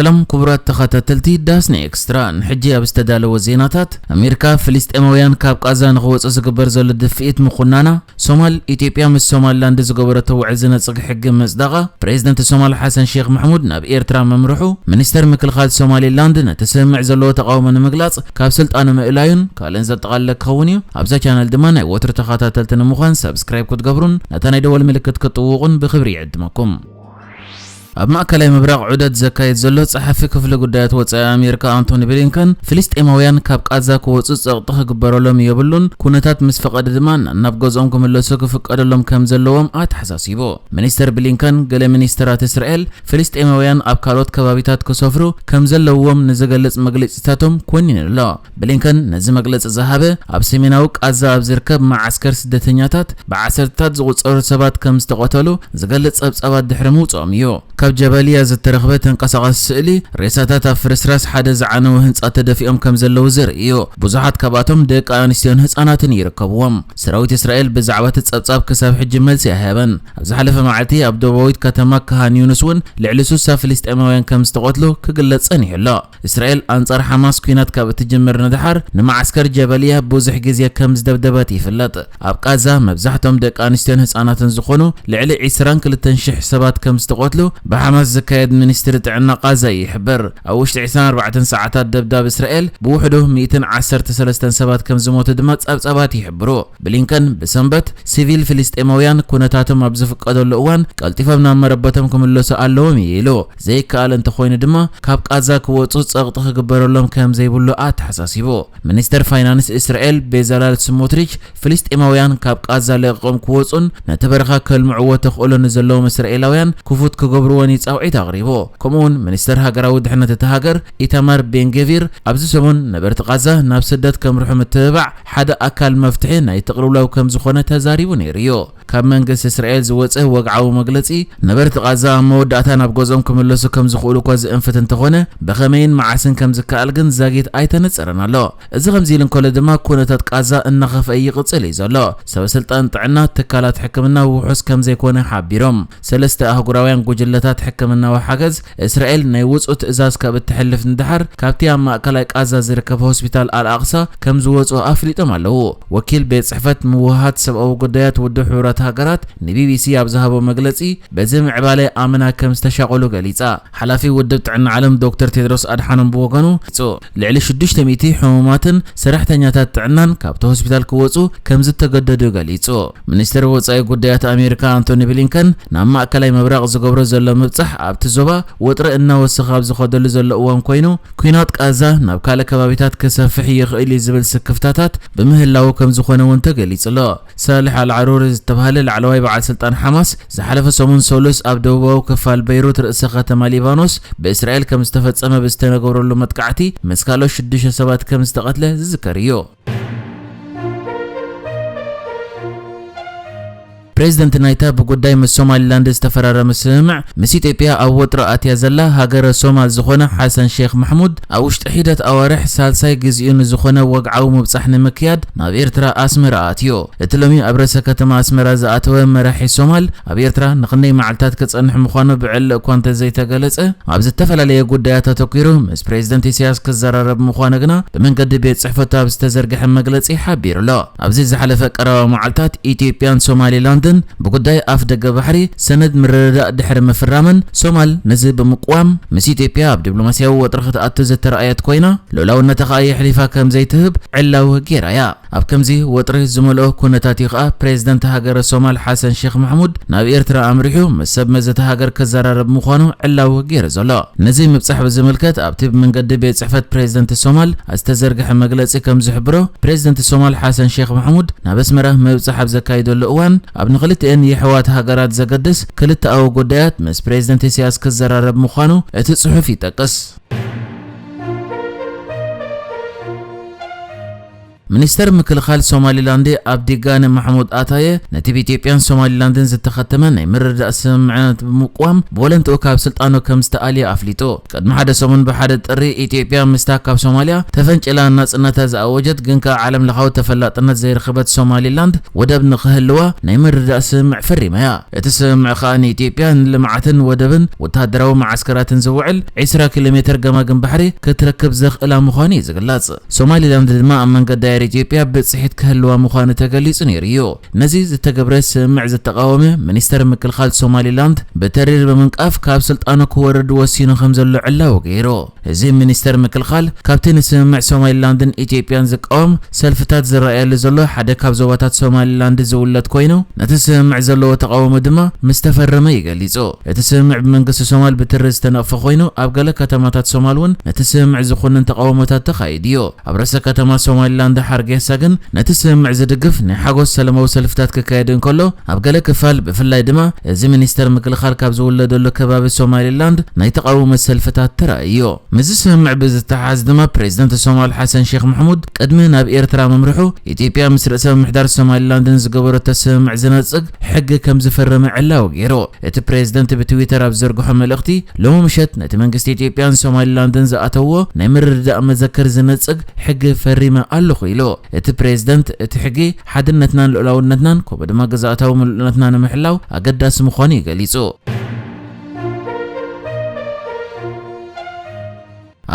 ሰላም ክቡራት ተኸታተልቲ ዳስኒ ኤክስትራ፣ ንሕጂ ኣብ ዝተዳለወ ዜናታት፣ ኣሜሪካ ፍልስጤማውያን ካብ ቃዛ ንኽወፁ ዝግበር ዘሎ ድፍኢት ምኹናና፣ ሶማል፣ ኢትዮጵያ ምስ ሶማሊላንድ ዝገበረቶ ውዕል ዝነጽግ ሕጊ ምጽዳቓ፣ ፕሬዝደንት ሶማል ሓሰን ሼክ መሕሙድ ናብ ኤርትራ ምምርሑ፣ ሚኒስተር ምክልኻል ሶማሊላንድ ነቲ ስምምዕ ዘለዎ ተቓውሞ ንምግላጽ ካብ ስልጣኑ ምእላዩን ካልእን ዘጠቓለለ ክኸውን እዩ። ኣብዛ ቻነል ድማ ናይ ወትሩ ተኸታተልቲ ንምዃን ሰብስክራይብ ክትገብሩን ነታ ናይ ደወል ምልክት ክትጥውቑን ብኽብሪ ይዕድመኩም። ኣብ ማእከላይ ምብራቕ ዑደት ዘካየድ ዘሎ ጸሓፊ ክፍሊ ጉዳያት ወጻኢ ኣሜሪካ ኣንቶኒ ብሊንከን፣ ፍልስጤማውያን ካብ ቃዛ ክወጹ ጸቕጢ ክግበረሎም የብሉን፣ ኩነታት ምስ ፈቐደ ድማ ናብ ገዝኦም ክምለሱ ክፍቀደሎም ከም ዘለዎም ኣተሓሳሲቡ። ሚኒስተር ብሊንከን፣ ገለ ሚኒስተራት እስራኤል ፍልስጤማውያን ኣብ ካልኦት ከባቢታት ክሰፍሩ ከም ዘለዎም ንዝገልጽ መግለጺታቶም ኮኒኑ ኣሎ። ብሊንከን ነዚ መግለጺ ዝሃበ፣ ኣብ ሰሜናዊ ቃዛ ኣብ ዝርከብ መዓስከር ስደተኛታት ብዓሰርተታት ዝቑጸሩ ሰባት ከም ዝተቐተሉ ዝገልጽ ጸብጻባት ድሕሪ ምውጽኦም እዩ። ካብ ጀባልያ ዝተረኽበ ተንቀሳቓሲ ስእሊ፣ ሬሳታት ኣብ ፍርስራስ ሓደ ዝዓነወ ህንጻ ተደፊኦም ከም ዘለዉ ዘርኢ እዩ። ብዙሓት ካብኣቶም ደቂ ኣንስትዮን ህጻናትን ይርከብዎም። ሰራዊት እስራኤል ብዛዕባ እቲ ጸብጻብ ክሳብ ሕጂ መልሲ ኣይሃበን። ኣብ ዝሓለፈ መዓልቲ ኣብ ደቡባዊት ከተማ ካሃን ዩኑስ እውን ልዕሊ ስሳ ፍልስጤማውያን ከም ዝተቐትሉ ክግለጽ ጸኒሑ ኣሎ። እስራኤል ኣንጻር ሓማስ ኲናት ካብ እትጅምር ንደሓር፣ ንመዓስከር ጀበልያ ብዙሕ ግዜ ከም ዝደብደበት ይፍለጥ። ኣብ ቃዛ መብዛሕትኦም ደቂ ኣንስትዮን ህጻናትን ዝኾኑ ልዕሊ ዕስራን ክልተን ሽሕ ሰባት ከም ዝተቐትሉ ብሓማስ ዝካየድ ሚኒስትሪ ጥዕና ቃዛ ይሕብር። ኣብ ውሽጢ ዕስራን ኣርባዕተን ሰዓታት ደብዳብ እስራኤል ብውሕዱ ሚእትን ዓሰርተ ሰለስተን ሰባት ከም ዝሞቱ ድማ ጸብጻባት ይሕብሩ። ብሊንከን ብሰንበት፣ ሲቪል ፍልስጤማውያን ኩነታቶም ኣብ ዝፍቀደሉ እዋን ቀልጢፎም ናብ መረበቶም ክምለሱ ኣለዎም እዩ ኢሉ። ዘይከኣል እንተኾይኑ ድማ ካብ ቃዛ ክወጹ ጸቕጢ ክግበረሎም ከም ዘይብሉ ኣተሓሳሲቡ። ሚኒስተር ፋይናንስ እስራኤል ቤዛላል ስሞትሪች፣ ፍልስጤማውያን ካብ ቃዛ ለቒቖም ክወጹን ነቲ በረኻ ከልምዕዎ ተኽእሎ ንዘለዎም እስራኤላውያን ክፉት ክገብርዎን እዩ ጻውዒት ኣቕሪቡ። ከምኡውን ሚኒስተር ሃገራዊ ድሕነት እታ ሃገር ኢታማር ቤንጌቪር ኣብዚ ሰሙን ነበርቲ ቃዛ ናብ ስደት ከምርሑ ምትብባዕ ሓደ ኣካል መፍትሒ ናይ ትቕልውላው ከም ዝኾነ ተዛሪቡ ነይሩ እዩ። ካብ መንግስቲ እስራኤል ዝወጸ ወግዓዊ መግለጺ፣ ነበርቲ ቃዛ ኣብ መወዳእታ ናብ ገዝኦም ክምለሱ ከም ዝኽእሉ እኳ ዝእንፍት እንተኾነ፣ ብኸመይን መዓስን ከም ዝከኣል ግን ዛጊት ኣይተነጸረን ኣሎ። እዚ ከምዚ ኢሉ እንከሎ ድማ፣ ኩነታት ቃዛ እናኸፍአ ይቕጽል እዩ ዘሎ። ሰበ ስልጣን ጥዕና፣ ትካላት ሕክምና ውሑስ ከም ዘይኮነ ሓቢሮም። ሰለስተ ኣህጉራውያን ጉጅለታት ሕክምናዊ ሓገዝ እስራኤል ናይ ውጹእ ትእዛዝ ካብ እትሕልፍ ንደሓር፣ ካብቲ ኣብ ማእከላይ ቃዛ ዝርከብ ሆስፒታል ኣልኣቕሳ ከም ዝወጹ ኣፍሊጦም ኣለዉ። ወኪል ቤት ጽሕፈት ምውሃሃድ ሰብኣዊ ጉዳያት ውድብ ሕቡራት ሃገራት ንቢቢሲ ኣብ ዝሃቦ መግለጺ፣ በዚ ምዕባለ ኣመና ከም ዝተሻቐሉ ገሊጻ። ሓላፊ ውድብ ጥዕና ዓለም ዶክተር ቴድሮስ ኣድሓኖም ብወገኑ፣ ልዕሊ ሽዱሽተ ሚእቲ ሕሙማትን ሰራሕተኛታት ጥዕናን ካብቲ ሆስፒታል ክወጹ ከም ዝተገደዱ ገሊጹ። ሚኒስትር ወጻኢ ጉዳያት ኣሜሪካ ኣንቶኒ ብሊንከን ናብ ማእከላይ ምብራቕ ዝገብሮ ዘሎ ምብጻሕ፣ ኣብቲ ዞባ ወጥሪ እናወሰኸ ኣብ ዝኸደሉ ዘሎ እዋን ኮይኑ፣ ኲናት ቃዛ ናብ ካልእ ከባቢታት ክሰፍሕ ይኽእል እዩ ዝብል ስክፍታታት ብምህላዉ ከም ዝኾነ እውን ተገሊጹ ኣሎ። ሳልሕ ኣልዓሩሪ ዝተባህለ ላዕለዋይ በዓል ስልጣን ሓማስ፣ ዝሓለፈ ሰሙን ሰሉስ ኣብ ደቡባዊ ክፋል በይሩት ርእሰ ከተማ ሊባኖስ ብእስራኤል ከም ዝተፈጸመ ብዝተነገረሉ መጥቃዕቲ ምስ ካልኦት ሽዱሽተ ሰባት ከም ዝተቐትለ ዝዝከር እዩ። ፕሬዚደንት ናይታ ብጉዳይ ምስ ሶማሊላንድ ዝተፈራረመ ስምምዕ፣ ምስ ኢትዮጵያ ኣብ ወጥሪ ኣትያ ዘላ ሃገረ ሶማል ዝኾነ ሓሰን ሼክ ማሕሙድ፣ ኣብ ውሽጢ ሒደት ኣዋርሕ ሳልሳይ ግዚኡ ንዝኾነ ወግዓዊ ምብጻሕ ንምክያድ ናብ ኤርትራ ኣስመራ ኣትዩ። እቲ ሎሚ ኣብ ርእሰ ከተማ ኣስመራ ዝኣተወ መራሒ ሶማል፣ ኣብ ኤርትራ ንኽንደይ መዓልታት ክጸንሕ ምዃኑ ብዕሊ እኳ እንተዘይተገለጸ፣ ኣብ ዝተፈላለየ ጉዳያት ኣተኲሩ ምስ ፕሬዚደንት ኢሳያስ ክዘራረብ ምዃኑ ግና ብመንገዲ ቤት ጽሕፈቱ ኣብ ዝተዘርግሐ መግለጺ ሓቢሩ ኣሎ። ኣብዚ ዝሓለፈ ቀረባ መዓልታት ኢትዮጵያን ሶማሊላንድን ብጉዳይ ኣፍ ደገ ባሕሪ ሰነድ ምርድዳእ ድሕሪ ምፍራመን፣ ሶማል ነዚ ብምቅዋም ምስ ኢትዮጵያ ኣብ ዲፕሎማስያዊ ወጥሪ ክትኣቱ ዝተረኣየት ኮይና፣ ልኡላውነታ ከኣ የሕሊፋ ከም ዘይትህብ ዕላዊ ገይራ እያ። ኣብ ከምዚ ወጥሪ ዝመልኦ ኩነታት እዩ ከኣ ፕሬዚደንት ሃገረ ሶማል ሓሰን ሼክ ማሕሙድ ናብ ኤርትራ ኣምሪሑ ምስ ሰብ መዚ እታ ሃገር ክዘራረብ ምዃኑ ዕላዊ ገይሩ ዘሎ። ነዚ ምብጻሕ ብዝምልከት ኣብቲ ብመንገዲ ቤት ጽሕፈት ፕሬዚደንት ሶማል ዝተዘርግሐ መግለጺ ከም ዝሕብሮ፣ ፕሬዚደንት ሶማል ሓሰን ሼክ ማሕሙድ ናብ ኣስመራ ምብጻሕ ኣብ ዘካይደሉ እዋን፣ ኣብ ንኽልቲኤን የሕዋት ሃገራት ዘገድስ ክልተኣዊ ጉዳያት ምስ ፕሬዚደንት ኢሳያስ ክዘራረብ ምዃኑ እቲ ጽሑፍ ይጠቅስ። ሚኒስተር ምክልኻል ሶማሊላንድ ኣብዲጋነ ማሕሙድ ኣታየ፣ ነቲ ብኢትዮጵያን ሶማሊላንድን ዝተኸተመ ናይ ምርድዳእ ስምምዕነት ብምቅዋም፣ ብወለንትኡ ካብ ስልጣኑ ከም ዝተኣልየ ኣፍሊጡ። ቅድሚ ሓደ ሰሙን ብሓደ ጥሪ፣ ኢትዮጵያ ምስታ ካብ ሶማልያ ተፈንጭላ ናጽነታ ዝኣወጀት ግን ከኣ ዓለም ለኻዊ ተፈላጥነት ዘይረኸበት ሶማሊላንድ ወደብ ንኽህልዋ ናይ ምርድዳእ ስምምዕ ፈሪማ እያ። እቲ ስምምዕ ከኣ ንኢትዮጵያ ንልምዓትን ወደብን ወተሃደራዊ መዓስከራትን ዝውዕል ዕስራ ኪሎ ሜተር ገማግም ባሕሪ ክትረክብ ዘኽእላ ምዃኑ እዩ ዝግለጽ። ሶማሊላንድ ድማ ኣብ መንገዲ ኣየር ኢትዮጵያ ብጽሒት ክህልዋ ምዃኑ ተገሊጹ ነይሩ እዩ። ነዚ ዝተገብረ ስምምዕ ዝተቃወመ ሚኒስተር ምክልኻል ሶማሊላንድ ብተሪር ብምንቃፍ ካብ ስልጣኑ ክወርድ ወሲኑ ከም ዘሎ ዕላዊ ገይሩ። እዚ ሚኒስተር ምክልኻል ካብቲ ንስምምዕ ሶማሊላንድን ኢትዮጵያን ዝቃወም ሰልፍታት ዝረኣየሉ ዘሎ ሓደ ካብ ዞባታት ሶማሊላንድ ዝውለድ ኮይኑ፣ ነቲ ስምምዕ ዘለዎ ተቃውሞ ድማ ምስ ተፈረመ እዩ ገሊጹ። እቲ ስምምዕ ብመንግስቲ ሶማል ብትሪ ዝተነቕፈ ኮይኑ፣ ኣብ ገለ ከተማታት ሶማል እውን ነቲ ስምምዕ ዝኹንን ተቃውሞታት ተኻይዱ እዩ። ኣብ ርእሰ ከተማ ሶማሊላንድ ሓርጌሳ ግን ነቲ ስምምዕ ዝድግፍ ናይ ሓጎስ ሰላማዊ ሰልፍታት ክካየድ እንከሎ፣ ኣብ ገለ ክፋል ብፍላይ ድማ እዚ ሚኒስተር ምክልኻል ካብ ዝውለደሉ ከባቢ ሶማሊላንድ ናይ ተቃውሞ ሰልፍታት ተራእዩ። ምስዚ ስምምዕ ብዝተሓሓዝ ድማ ፕሬዚደንት ሶማል ሓሰን ሼክ መሕሙድ ቅድሚ ናብ ኤርትራ ምምርሑ ኢትዮጵያ ምስ ርእሰ ምምሕዳር ሶማሊላንድን ዝገበረቶ ስምምዕ ዝነጽግ ሕጊ ከም ዝፈረመ ዕላዊ ገይሩ። እቲ ፕሬዚደንት ብትዊተር ኣብ ዝዘርግሖ መልእኽቲ፣ ሎሚ ምሸት ነቲ መንግስቲ ኢትዮጵያን ሶማሊላንድን ዝኣተዎ ናይ ምርድዳእ መዘክር ዝነጽግ ሕጊ ፈሪመ ኣለኹ ኢሉ። እቲ ፕሬዚደንት እቲ ሕጊ ሓድነትናን ልኡላውነትናን ከምኡ ድማ ግዝኣታዊ ምሉእነትና ንምሕላው ኣገዳሲ ምዃኑ እዩ ገሊጹ።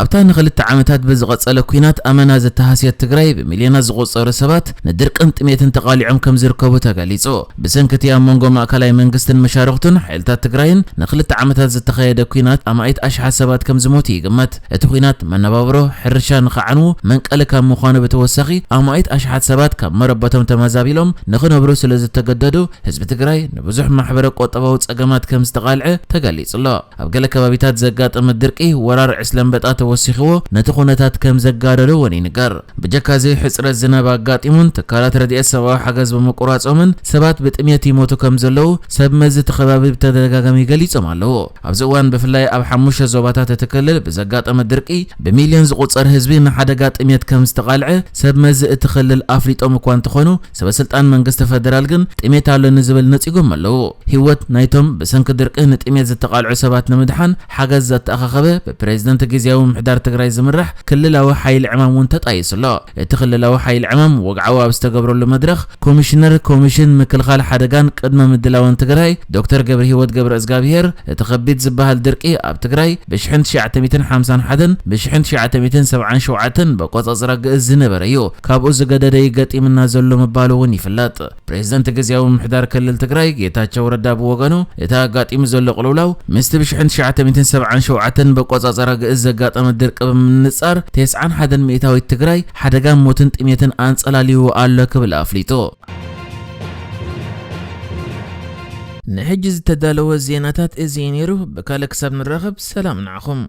ኣብታ ንኽልተ ዓመታት ብዝቐጸለ ኲናት ኣመና ዝተሃስየት ትግራይ፣ ብሚልዮናት ዝቑጸሩ ሰባት ንድርቅን ጥሜትን ተቓሊዖም ከም ዝርከቡ ተገሊጹ። ብሰንኪ እቲ ኣብ መንጎ ማእከላይ መንግስትን መሻርኽቱን ሓይልታት ትግራይን ንኽልተ ዓመታት ዝተኻየደ ኲናት ኣማኢት ኣሽሓት ሰባት ከም ዝሞቱ ይግመት። እቲ ኲናት መነባብሮ፣ ሕርሻ ንኽዓንዉ መንቀሊ ካብ ምዃኑ ብተወሳኺ፣ ኣማኢት ኣሽሓት ሰባት ካብ መረበቶም ተመዛቢሎም ንኽነብሩ ስለ ዝተገደዱ፣ ህዝቢ ትግራይ ንብዙሕ ማሕበረ ቁጠባዊ ጸገማት ከም ዝተቓልዐ ተገሊጹ ኣሎ። ኣብ ገለ ከባቢታት ዘጋጠመ ድርቂ፣ ወራር ዕስለ ኣንበጣ ተወሲኽዎ ነቲ ኩነታት ከም ዘጋደዶ እውን ይንገር። ብጀካ እዚ፣ ሕጽረት ዝናብ ኣጋጢሙን ትካላት ረድኤት ሰብኣዊ ሓገዝ ብምቁራጾምን ሰባት ብጥሜት ይሞቱ ከም ዘለዉ ሰብ መዚ እቲ ከባቢ ብተደጋጋሚ ገሊጾም ኣለዉ። ኣብዚ እዋን ብፍላይ ኣብ ሓሙሽተ ዞባታት እቲ ክልል ብዘጋጠመ ድርቂ ብሚልዮን ዝቑጸር ህዝቢ ንሓደጋ ጥሜት ከም ዝተቓልዐ ሰብ መዚ እቲ ክልል ኣፍሊጦም እኳ እንተኾኑ፣ ሰበ ስልጣን መንግስቲ ፈደራል ግን ጥሜት ኣሎ ንዝብል ነጺጎም ኣለዉ። ህይወት ናይቶም ብሰንኪ ድርቂ ንጥሜት ዝተቓልዑ ሰባት ንምድሓን ሓገዝ ዘተኣኻኸበ ብፕሬዝደንት ግዝያዊ ምምሕዳር ትግራይ ዝምራሕ ክልላዊ ሓይሊ ዕማም እውን ተጣይሱ ኣሎ። እቲ ክልላዊ ሓይሊ ዕማም ወግዓዊ ኣብ ዝተገብረሉ መድረኽ ኮሚሽነር ኮሚሽን ምክልኻል ሓደጋን ቅድመ ምድላውን ትግራይ ዶክተር ገብረ ህይወት ገብረ እግዚኣብሔር እቲ ከቢድ ዝበሃል ድርቂ ኣብ ትግራይ ብሽሕን ትሽዓተ ሚእትን ሓምሳን ሓደን ብሽሕን ትሽዓተ ሚእትን ሰብዓን ሸውዓተን በቆጻጽራ ግእዝ ዝነበረ እዩ። ካብኡ ዝገደደ እዩ ገጢምና ዘሎ ምባሉ እውን ይፍለጥ። ፕሬዝደንት ግዝያዊ ምምሕዳር ክልል ትግራይ ጌታቸው ረዳ ብወገኑ፣ እቲ ኣጋጢሙ ዘሎ ቅልውላው ምስቲ ብሽሕን ትሽዓተ ሚእትን ሰብዓን ሸውዓተን በቆጻጸራ ግእዝ ዘጋጠመ ድርቂ ብምንጻር፣ ተስዓን ሓደን ሚእታዊት ትግራይ ሓደጋ ሞትን ጥሜትን ኣንጸላልይዎ ኣሎ ክብል ኣፍሊጡ። ንሕጂ ዝተዳለወ ዜናታት እዚ እዩ ነይሩ። ብካልእ ክሳብ ንራኸብ ሰላም ንዓኹም።